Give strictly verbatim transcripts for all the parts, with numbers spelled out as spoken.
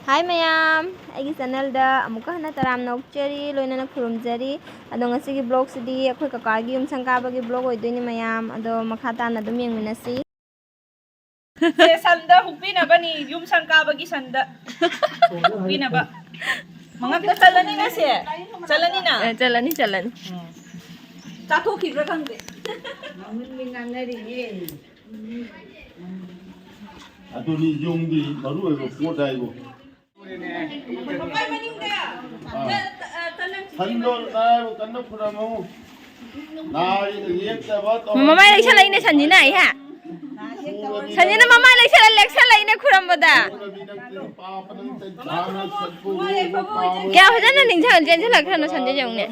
ꯍꯥꯏ ꯃꯌꯥꯝ, ꯑꯩꯒꯤ ꯆꯦꯅꯦꯜꯗ ꯑꯃꯨꯛꯀ ꯍꯟꯅ ꯇꯔꯥꯝꯅ ꯑꯣꯛꯆꯔꯤ, ꯂꯣꯏꯅꯅ ꯈꯨꯔꯨꯝꯖꯔꯤ꯫ ꯑꯗꯣ ꯉꯁꯤꯒꯤ ꯕ꯭ꯂꯣꯛꯁꯤꯗꯤ ꯑꯩꯈꯣꯏ ꯀꯀꯥꯒꯤ ꯌꯨꯝ ꯁꯪꯒꯥꯕꯒꯤ ꯕ꯭ꯂꯣꯛ ꯑꯣꯏꯗꯣꯏꯅꯤ ꯃꯌꯥꯝ꯫ ꯑꯗꯣ ꯃꯈꯥ ꯇꯥꯅ ꯑꯗꯨꯝ ꯌꯦꯡꯃꯤꯟꯅꯁꯤ꯫ ꯁꯦ, ꯁꯟꯗ ꯍꯨꯛꯄꯤꯅꯕꯅꯤ, ꯌꯨꯝ ꯁꯪꯒꯥꯕꯒꯤ ꯁꯟꯗ ꯍꯨꯛꯄꯤꯅꯕ꯫ ꯃꯉꯛꯇ ꯆꯠꯂꯅꯤꯅ ꯁꯦ? ꯆꯠꯂꯅꯤꯅ? ꯑꯦ, ꯆꯠꯂꯅꯤ, ꯆꯠꯂꯅꯤ꯫ ꯎꯝ꯫ ꯆꯥꯊꯣꯛꯈꯤꯕ꯭ꯔꯥ ꯈꯪꯗꯦ꯫ ꯉꯥꯡꯅꯤꯡꯕꯤ ꯉꯥꯡꯅꯔꯤꯌꯦ꯫ ꯑꯗꯨꯅꯤ ꯌꯨꯝꯒꯤ ꯃꯔꯨ ꯑꯣꯏꯕ ꯄꯣꯠ ꯍꯥꯏꯕꯨ꯫ ꯃꯃꯥꯏ ꯃꯅꯤꯡꯗ꯫ ꯑꯥ꯫ ꯁꯟꯗꯣ ꯅꯥꯏꯕ ꯀꯟꯅ ꯈꯨꯔꯝꯃꯨ꯫ ꯅꯥꯏ ꯌꯦꯛꯇꯕ ꯇꯧ-, ꯃꯃꯥꯏ ꯂꯩꯁꯜꯂꯛꯏꯅꯦ ꯁꯟꯁꯤꯅ, ꯑꯩꯍꯥ꯫ ꯁꯟꯁꯤꯅ ꯃꯃꯥꯏ ꯂꯩꯁꯜꯂ-, ꯂꯦꯛꯁꯜꯂꯛꯏꯅꯦ ꯈꯨꯔꯝꯕꯗ꯫ ꯀꯌꯥ ꯐꯖꯅ ꯅꯤꯡꯁꯤꯡ-, ꯆꯦꯟꯁꯤꯜꯂꯛꯈ꯭ꯔꯅꯣ ꯁꯟꯁꯦ ꯌꯦꯡꯉꯨꯅꯦ꯫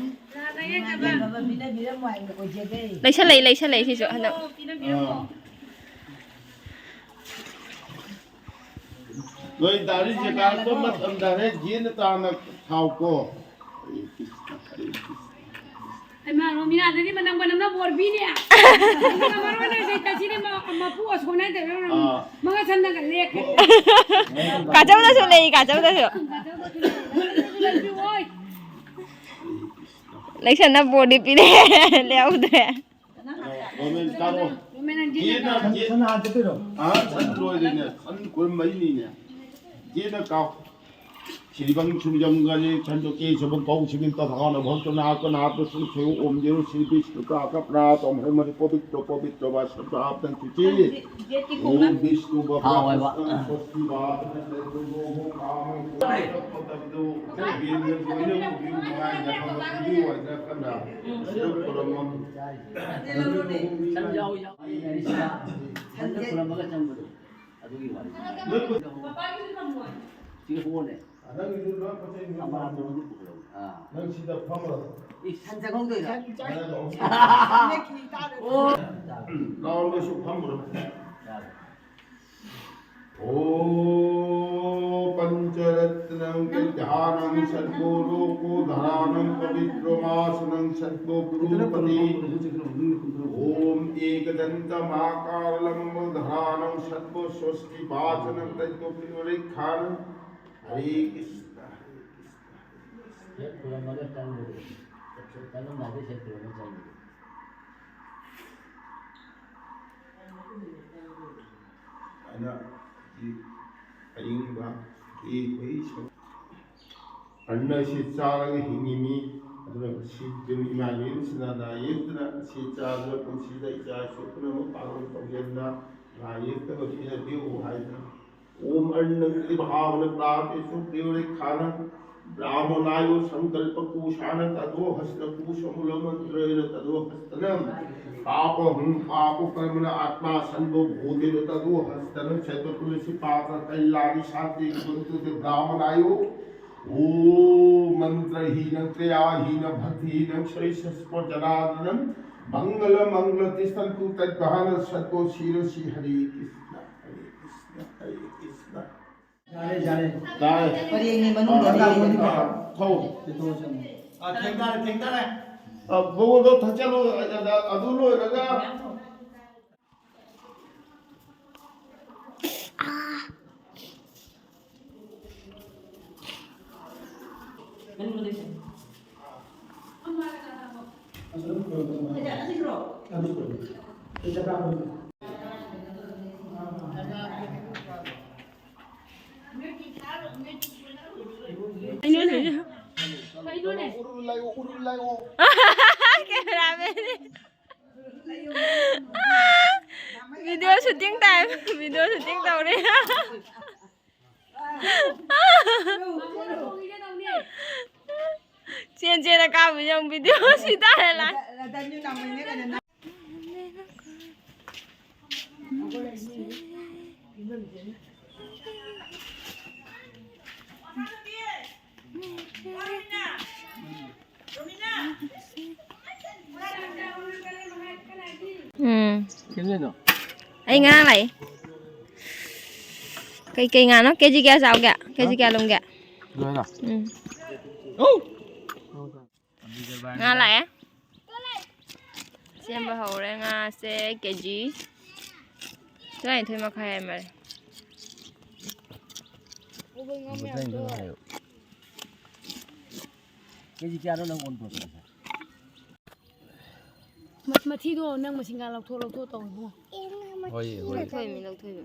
ꯂꯩꯁꯜꯂꯛꯏ, ꯂꯩꯁꯜꯂꯛꯏ ꯁꯤꯁꯨ ꯍꯟꯗꯛ꯫ ꯑꯥ꯫ ꯅꯣꯏ ꯗꯥꯔꯤꯁꯦ ꯀꯥꯔꯛꯄ ꯃꯇꯝꯗ ꯍꯦꯛ ꯌꯦꯟꯅ ꯇꯥꯅ ꯊꯥꯎꯀꯣ꯫ ꯍꯩꯃꯥ, ꯔꯣꯃꯤꯅꯥꯗꯗꯤ ꯃꯅꯝ ꯃꯅꯝꯅ ꯕꯣꯔ ꯄꯤꯅꯦ꯫ ꯑꯗꯨꯒ ꯃꯔꯣꯏ ꯂꯩꯁꯦ ꯇꯁꯤꯅꯦ ꯃ-, ꯃꯄꯨ ꯑꯁꯣꯟ ꯍꯥꯏꯗꯕ ꯑꯥ꯫ ꯃꯉꯥ ꯁꯟꯅꯒ ꯂꯦꯛꯀꯦ꯫ ꯀꯥꯖꯧꯗꯁꯨ ꯂꯩ, ꯀꯥꯖꯧꯗꯁꯨ꯫ ꯂꯩꯁꯟꯅ ꯕꯣꯔꯗꯤ ꯄꯤꯔꯦ, ꯂꯩꯍꯧꯗ꯭ꯔꯦ꯫ ꯒꯣꯔꯃꯦꯟ ꯀꯥꯔꯣ꯫ ꯒꯣꯔꯃꯦꯟ ꯍꯟꯖꯤꯟꯅ ꯌꯦꯟꯅ, ꯀꯥꯔꯣ꯫ ꯌꯦꯟ-, ꯁꯟ ꯍꯥꯟꯅ ꯆꯠꯇꯣꯏꯔꯣ? ꯑꯥ, ꯁꯟ ꯂꯣꯏꯔꯦꯅꯦ꯫ ꯁꯟ ꯈꯨꯔꯨꯝꯕꯩꯅꯤꯅꯦ꯫ ꯌꯦꯟꯅ ꯀꯥꯎ꯫ ꯁꯤꯔꯤꯕꯪ ꯁꯨꯔꯤꯖꯪꯒꯅꯤ ꯁꯟꯗꯣꯀꯦ ꯁꯨꯕꯪ ꯀꯧ ꯁꯤꯕꯤꯟ ꯇꯊꯥꯅ ꯚꯛꯇꯅ ꯀꯅꯥꯇ ꯁꯨ ꯁꯦ ꯑꯣꯝ ꯖꯦꯔꯣ ꯁ꯭ꯔꯤ ꯕꯤꯁꯅꯨ ꯀꯥ ꯀꯄ꯭ꯔꯥ ꯇꯣꯝ ꯍꯦ ꯃꯔꯤ ꯄꯕꯤꯇ꯭ꯔ ꯄꯕꯤꯇ꯭ꯔ ꯕꯥ ꯁꯕ꯭ꯔꯥꯞꯇꯟ ꯁꯨꯆꯤ꯫ ꯖꯦꯠꯀꯤ ꯈꯣꯡꯅ꯫ ꯑꯣꯝ ꯕꯤꯁꯅꯨ ꯊꯥꯎ ꯍꯥꯏꯕ꯫ ꯕꯕ꯭ꯔꯥ ꯁ꯭ꯋꯁꯇꯤ ꯕꯥ ꯕꯤꯟꯗ ꯂꯣꯏꯅ ꯎꯕꯤꯌꯨ ꯃꯉꯥꯏ ꯌꯥꯝꯅ ꯎꯕꯤꯌꯨ ꯍꯥꯏꯅ ꯀꯟꯅ ꯁꯤꯗ ꯈꯨꯔꯨꯝꯃꯝꯃꯤ꯫ ꯁꯟ ꯌꯥꯎ ꯌꯥꯎ꯫ ꯁꯟꯁꯦ ꯈꯨꯔꯝꯃꯒ ꯆꯪꯕꯗꯣ꯫ ꯑꯗꯨꯒꯤ ꯋꯥꯔꯤ꯫ ꯁꯤ ꯍꯣꯅꯦ꯫ ꯅꯪꯒꯤꯁꯨ ꯂꯣꯏ ꯄꯣꯠ ꯆꯩ ꯂꯣꯏ ꯑꯃ ꯊꯝꯃꯣ꯫ ꯇꯧꯔꯗꯤ ꯄꯨꯈꯠꯂꯛꯎ꯫ ꯑꯥ꯫ ꯅꯪ ꯁꯤꯗ ꯐꯝꯃꯨꯔꯣ꯫ ꯏ, ꯁꯟ ꯆꯪꯍꯧꯗꯣꯏꯔꯣ? ꯁꯟ ꯆꯪ-, ꯑꯣ꯫ ꯂꯥꯎꯔꯒꯁꯨ ꯐꯝꯃꯨꯔꯣ꯫ ꯌꯥꯔꯦ꯫ ॐ पञ्चरत्नं ध्यानं सद्गो लोको धरानं पवित्रमासनं सद्गो कुरुपति। ॐ एकदन्तमाकारलम्बोदराणां सद्गो स्वस्ति वाचनं तद्गो प्रियलेखानं। हरे कृष्ण, हरे कृष्ण। ꯍꯦꯛ ꯈꯨꯔꯨꯝꯃꯒ ꯆꯪꯕꯗꯣ, ꯆꯪꯉꯝꯗꯥꯏꯗ ꯍꯦꯛ ꯈꯨꯔꯨꯝꯃ ꯆꯪꯕꯗꯣ꯫ ꯑꯗꯨꯅ ꯁꯤ ꯑꯏꯪꯕ ꯑꯩꯈꯣꯏ ꯑꯟꯅ ꯑꯁꯤ ꯆꯥꯔꯒ ꯍꯤꯡꯉꯤꯃꯤ꯫ ꯑꯗꯨꯅ ꯃꯁꯤ ꯑꯗꯨꯝ ꯏꯃꯥ ꯏꯕꯦꯟꯁꯤꯡꯅ ꯅꯥ ꯌꯦꯛꯇꯅ ꯑꯁꯤ ꯆꯥꯗꯨꯅ ꯄꯨꯟꯁꯤꯗ ꯏꯆꯥ ꯏꯁꯨ ꯄꯨꯝꯅꯃꯛ ꯄꯥꯡꯒꯜ ꯇꯧꯖꯗꯨꯅ ꯅꯥ ꯌꯦꯛꯇꯕ ꯄꯤꯖꯕꯤꯌꯨ ꯍꯥꯏꯗꯅ ॐ अन्नं त्रिभावनं प्रापेषु प्रियोरेखानं ब्राह्मणायो सङ्कल्पकोशान तदो हस्तकोशमूलमन्त्रेण तदो हस्तनं पापहं पापकर्मण आत्मा सन्वो भूतेन तदो हस्तनं शततुलसीपात्रकैलानि शान्ति कुर्वन्तु ते ब्राह्मणायो। ॐ मन्त्रहीनं क्रियाहीनं भक्तिहीनं शरीरस्पर्शजनार्दनं मङ्गलमङ्गलतिष्ठन्तु तद्गहनं सद्गो शिरसि। हरे कृष्ण, हरे कृष्ण, हरे कृष्ण꯫ ꯌꯥꯔꯦ, ꯌꯥꯔꯦ꯫ ꯇꯥꯏ꯫ ꯄꯔꯦꯡꯒꯤ ꯃꯅꯨꯡꯗꯗꯤ ꯑꯥ, ꯊꯧ꯫ ꯆꯠꯊꯣꯛꯑꯣ, ꯆꯠꯂꯣ꯫ ꯑꯥ, ꯊꯦꯡꯅꯔꯦ, ꯊꯦꯡꯅꯔꯦ꯫ ꯑꯥ, ꯃꯉꯣꯟꯗ ꯊꯛꯆꯜꯂꯨ, ꯑꯗꯨ ꯂꯣꯏꯔꯒ꯫ Cameraman. Video shooting time. Video shooting ꯇꯧꯔꯤ꯫ ꯆꯦꯟ ꯆꯦꯟꯅ ꯀꯥꯞꯄꯤ ꯌꯦꯡꯉꯨ, video ꯁꯤ ꯇꯥꯔꯦ ꯂꯥꯏ꯫ ꯎꯝ꯫ ꯑꯩ ꯉꯔꯥꯡ ꯂꯥꯛꯏ꯫ ꯀꯩ ꯀꯩ ꯉꯥꯅꯣ? ꯀꯦ ꯖꯤ ꯀꯌꯥ ꯆꯥꯎꯒꯦ? ꯀꯦ ꯖꯤ ꯀꯌꯥ ꯂꯨꯝꯒꯦ? ꯂꯣꯏꯔꯦ꯫ ꯎꯝ꯫ ꯉꯥ ꯂꯥꯛꯑꯦ꯫ ꯁꯦꯝꯕ ꯍꯧꯔꯦ꯫ ꯉꯥꯁꯦ ꯀꯦ ꯖꯤ ꯇꯔꯥꯅꯤꯊꯣꯏ ꯃꯈꯥꯏ ꯍꯥꯏ ꯃꯥꯜꯂꯦ꯫ ꯀꯦ ꯖꯤ ꯀꯌꯥꯅꯣ ꯅꯪ ꯑꯣꯟ ꯄꯨꯔꯛꯄꯁꯦ? ꯃ-, ꯃꯊꯤꯗꯣ ꯅꯪ ꯃꯁꯤꯡꯒ ꯂꯧꯊꯣꯛ, ꯂꯧꯊꯣꯛ ꯇꯧ ꯏꯕꯨꯡꯉꯣ꯫ ꯍꯣꯏ, ꯍꯣꯏ꯫ ꯂꯧꯊꯣꯛꯏꯃꯤ, ꯂꯧꯊꯣꯛꯏꯃꯤ꯫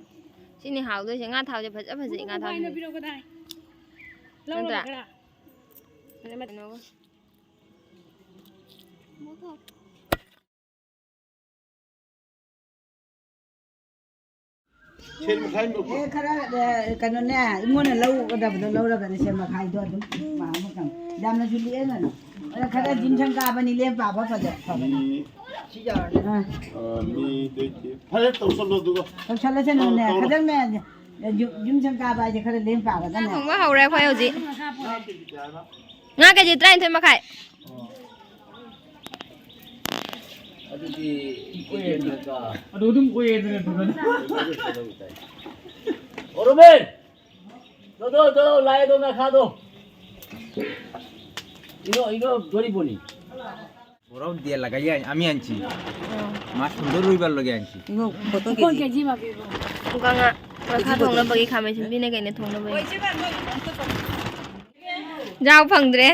ꯁꯤꯅꯤ ꯍꯥꯎꯗꯣꯏꯁꯦ꯫ ꯉꯥ ꯊꯥꯎꯁꯦ ꯐꯖ ꯐꯖꯩ, ꯉꯥ ꯊꯥꯎꯁꯦ꯫ ꯄꯤꯔꯛꯑꯣ ꯀꯗꯥꯏ? ꯅꯠꯇ꯭ꯔꯥ? ꯂꯧꯔꯣ ꯈꯔ꯫ ꯀꯩꯅꯣꯒ꯫ ꯁꯦꯟ ꯃꯈꯥꯏ ꯑꯃ ꯂꯧꯊꯣꯛ꯫ ꯑꯦ, ꯈꯔ, ꯑꯦ, ꯀꯩꯅꯣꯅꯦ, ꯏꯃꯣꯟꯅ ꯂꯧꯒꯗꯕꯗꯣ ꯂꯧꯔꯒꯅꯦ, ꯁꯦꯟ ꯃꯈꯥꯏꯗꯣ ꯑꯗꯨꯝ ꯄꯥꯕ ꯉꯝꯃꯤ꯫ ꯌꯥꯝꯅꯁꯨ ꯂꯤꯛꯑꯦꯅꯅꯦ꯫ ꯑꯗ ꯈꯔ ꯖꯤꯝ ꯁꯪ ꯀꯥꯕꯅꯤ, ꯂꯦꯝ ꯄꯥꯕ ꯐꯖ-, ꯐꯕꯅꯤ꯫ ꯃꯤ, ꯑꯥ꯫ ꯑ, ꯃꯤꯗꯩꯗꯤ ꯐꯔꯦ, ꯇꯧꯁꯜꯂꯣ ꯑꯗꯨꯒ꯫ ꯇꯧꯁꯜꯂꯁꯅꯨꯅꯦ, ꯑ, ꯇꯧꯔꯣ꯫ ꯈꯗꯪꯅꯦ, ꯖꯤꯝ, ꯖꯤꯝ ꯁꯪ ꯀꯥꯕ ꯍꯥꯏꯁꯦ ꯈꯔ ꯂꯦꯝ ꯄꯥꯒꯗꯕꯅꯦ꯫ ꯆꯥꯛ ꯊꯣꯡꯕ ꯍꯧꯔꯦ ꯑꯩꯈꯣꯏ ꯍꯧꯖꯤꯛ꯫ ꯉꯥ ꯀꯦ ꯖꯤ ꯇꯔꯥꯅꯤꯊꯣꯏ ꯃꯈꯥꯏ꯫ ꯑꯗꯨꯗꯤ ꯑꯗꯨ ꯑꯗꯨꯝ ꯑꯣꯏꯌꯦꯗꯅ ꯑꯗꯨꯒꯅ꯫ ꯑꯣ, ꯔꯣꯃꯦꯟ! ꯗꯣ, ꯗꯣ, ꯗꯣ, ꯂꯥꯛꯑꯦ, ꯗꯣ, ꯉꯥꯈꯥꯗꯣ꯫ ꯏꯅꯣ, ꯏꯅꯣ, ꯗꯣꯔꯤꯕꯣꯅꯤ꯫ বরফ দিয়ে লাগাই আন-, আমি আনছি। মাছ সুন্দর রবিবার লগে আনছি। ꯏꯕꯣ, ꯐꯣꯇꯣ ꯐꯣꯟ ꯀꯦꯖꯤ꯫ ꯀꯦꯖꯤ ꯑꯃ ꯄꯤꯕ꯭ꯔꯣ? ꯃꯨꯀꯥ ꯉꯥ, ꯉꯥꯈꯥ ꯊꯣꯡꯅꯕꯒꯤ ꯈꯥꯃꯦꯟ ꯁꯤꯟꯕꯤꯅꯦ ꯀꯩꯅꯦ ꯊꯣꯡꯅꯕꯒꯤ꯫ ꯆꯥꯕ ꯐꯪꯗ꯭ꯔꯦ꯫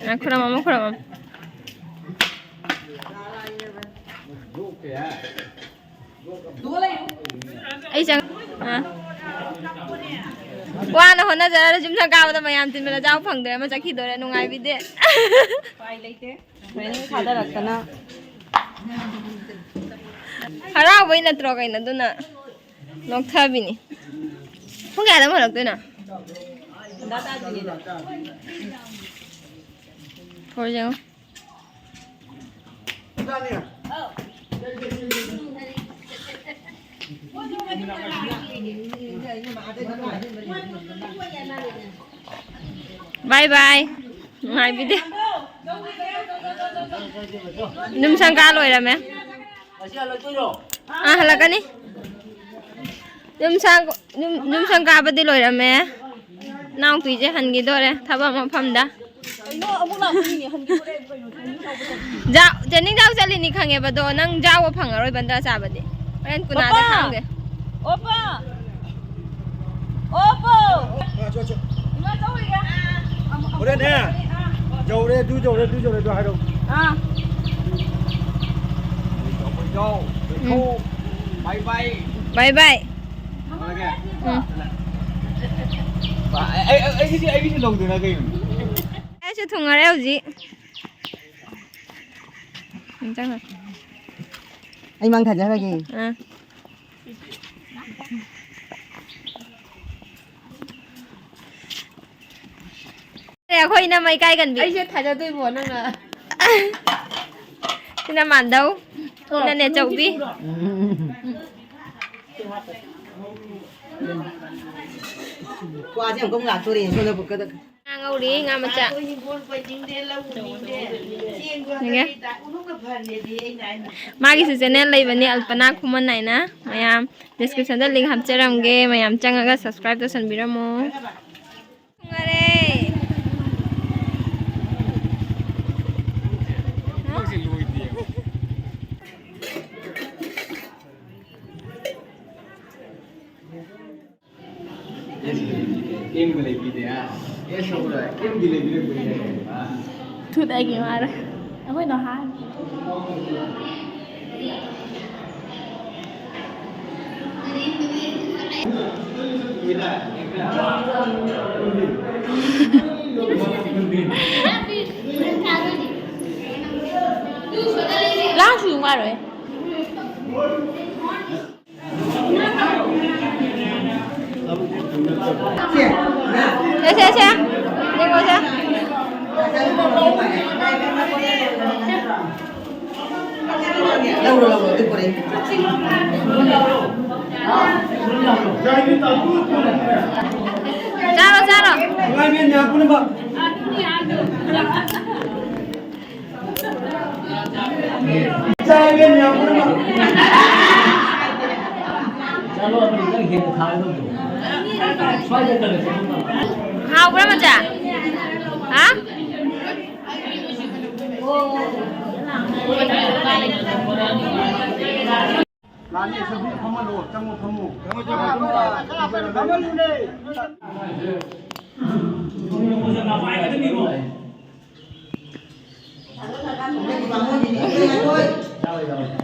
ꯉꯥ ꯈꯨꯔꯝꯃꯝꯃꯣ, ꯈꯨꯔꯝꯃꯝꯃꯣ꯫ ꯑꯩ ꯆꯪ-, ꯑ꯫ ꯋꯥꯅ ꯍꯣꯠꯅꯖꯔꯒ ꯖꯤꯝ ꯁꯪ ꯀꯥꯕꯗ ꯃꯌꯥꯝ ꯇꯤꯟꯕꯗ ꯆꯥꯕ ꯐꯪꯗ꯭ꯔꯦ, ꯑꯃ ꯆꯠꯈꯤꯗꯣꯔꯦ, ꯅꯨꯡꯉꯥꯏꯕꯤꯗꯦ꯫ ꯎꯄꯥꯏ ꯂꯩꯇꯦ꯫ ꯇ꯭ꯔꯦꯅꯤꯡ ꯊꯥꯗꯔꯛꯇꯅ꯫ ꯍꯔꯥꯎꯕꯩ ꯅꯠꯇ꯭ꯔꯣ ꯀꯩꯅꯣ ꯑꯗꯨꯅ? ꯅꯣꯛꯊꯕꯤꯅꯤ꯫ ꯄꯨꯡ ꯀꯌꯥꯗ ꯑꯃꯨꯛ ꯍꯜꯂꯛꯇꯣꯏꯅꯣ? ꯍꯣꯏ, ꯌꯦꯡꯉꯣ꯫ ꯕꯥꯏ ꯕꯥꯏ꯫ ꯅꯨꯡꯉꯥꯏꯕꯤꯗꯦ꯫ ꯌꯨꯝ ꯁꯪꯒꯥ ꯂꯣꯏꯔꯝꯃꯦ꯫ ꯑꯥ, ꯍꯜꯂꯛꯀꯅꯤ꯫ ꯌꯨꯝ ꯁꯪ-, ꯌꯨꯝ, ꯌꯨꯝ ꯁꯪꯒꯥꯕꯗꯤ ꯂꯣꯏꯔꯝꯃꯦ꯫ ꯏꯅꯥꯎꯄꯤꯁꯦ ꯍꯟꯈꯤꯗꯣꯔꯦ ꯊꯕꯛ ꯃꯐꯝꯗ꯫ ꯀꯩꯅꯣ ꯑꯃꯨꯛ ꯂꯥꯛꯄꯅꯤꯅꯦ, ꯍꯟꯈꯤꯗꯣꯔꯦ ꯀꯩꯅꯣ, training ꯌꯥꯎꯕ ꯆꯠꯂꯤ꯫ ꯖꯥꯎ-, training ꯌꯥꯎ ꯆꯠꯂꯤꯅꯤ ꯈꯪꯉꯦꯕ, ꯑꯗꯣ ꯅꯪ ꯖꯥꯎꯕ ꯐꯪꯉꯔꯣꯏ ꯕꯟꯗ꯭ꯔꯥ ꯆꯥꯕꯗꯤ꯫ ꯍꯣꯔꯦꯟ ꯀꯨꯅꯥꯗ ꯄꯄꯥ! ꯈꯪꯒꯦ꯫ ꯑꯣꯄꯥ! ꯑꯣꯄꯣ! ꯏꯃꯥ ꯆꯧꯔꯤꯒꯦ꯫ ꯍꯣꯔꯦꯟꯅꯦ꯫ ꯑꯥ꯫ ꯌꯧꯔꯦ, ꯑꯗꯨ ꯌꯧꯔꯦ, ꯑꯗꯨ ꯌꯧꯔꯦ, ꯑꯗꯨ ꯍꯥꯏꯔꯛꯎ꯫ ꯑꯥ꯫ ꯌꯧ, ꯌꯧ꯫ ꯎꯝ꯫ Bye bye꯫ Bye bye꯫ ꯊꯝꯃꯒꯦ꯫ ꯎꯝ꯫ ꯑꯩ, ꯑꯩ, ꯑꯩꯒꯤꯗꯤ, ꯑꯩꯒꯤꯗꯤ ꯂꯧꯗꯅ ꯀꯩꯅꯣ? ꯑꯩꯁꯨ ꯊꯨꯡꯉꯔꯦ ꯍꯧꯖꯤꯛ꯫ ꯆꯪꯉꯣ꯫ ꯑꯩ ꯃꯥꯡ ꯊꯥꯖꯔꯒꯦ꯫ ꯑꯥ꯫ ꯑꯦ, ꯑꯩꯈꯣꯏ ꯏꯅꯝꯃ ꯏꯀꯥꯏꯒꯟꯕꯤ꯫ ꯑꯩꯁꯦ ꯊꯥꯖꯗꯣꯏꯕꯣ ꯅꯪꯅ? ꯁꯤꯅ ꯃꯥꯟꯗꯧ꯫ ꯁꯤꯅ ꯅꯦꯆꯧꯕꯤ꯫ ꯋꯥꯁꯦ ꯑꯃꯨꯛꯀ ꯑꯃꯨꯛ ꯂꯥꯛꯇꯣꯔꯦ, ꯁꯣꯝꯗ ꯕꯨꯛꯀꯗ꯫ ꯉꯥ ꯉꯧꯔꯤ, ꯉꯥ ꯃꯆꯥ꯫ ꯌꯦꯡꯉꯦ꯫ ꯃꯥꯒꯤꯁꯨ channel ꯂꯩꯕꯅꯤ, ꯑꯜꯄꯅꯥ ꯈꯨꯃꯟ ꯍꯥꯏꯅ꯫ ꯃꯌꯥꯝ descriptionꯗ link ꯍꯥꯞꯆꯔꯝꯒꯦ, ꯃꯌꯥꯝ ꯆꯪꯉꯒ subscribe ꯇꯧꯁꯟꯕꯤꯔꯝꯃꯣ꯫ ꯊꯨꯡꯉꯔꯦ꯫ ꯊꯨꯗꯒꯤ ꯃꯥꯔꯦ꯫ ꯑꯩꯈꯣꯏꯅ ꯍꯥꯏ꯫ ꯂꯥꯡꯁꯨ ꯉꯥꯏꯔꯣꯏ꯫ ꯁꯦ, ꯁꯦ, ꯁꯦ꯫ ꯌꯦꯡꯉꯣ, ꯁꯦ꯫ ꯂꯧꯔꯣ, ꯂꯧꯔꯣ, ꯑꯗꯨ ꯄꯨꯔꯛꯏ꯫ ꯆꯥꯔꯣ, ꯆꯥꯔꯣ꯫ ꯅꯨꯡꯉꯥꯏꯕꯤꯌꯨ ꯃꯌꯥꯝ ꯄꯨꯝꯅꯃꯛ꯫ ꯍꯥꯎꯕ꯭ꯔꯥ, ꯃꯆꯥ? ꯍꯥ? ꯑꯅꯤ ꯑꯁꯣꯝꯗ ꯐꯝꯍꯜꯂꯣ, ꯆꯪꯉꯣ, ꯐꯝꯃꯣ꯫ ꯌꯥꯎꯋꯦ, ꯌꯥꯎꯋꯦ꯫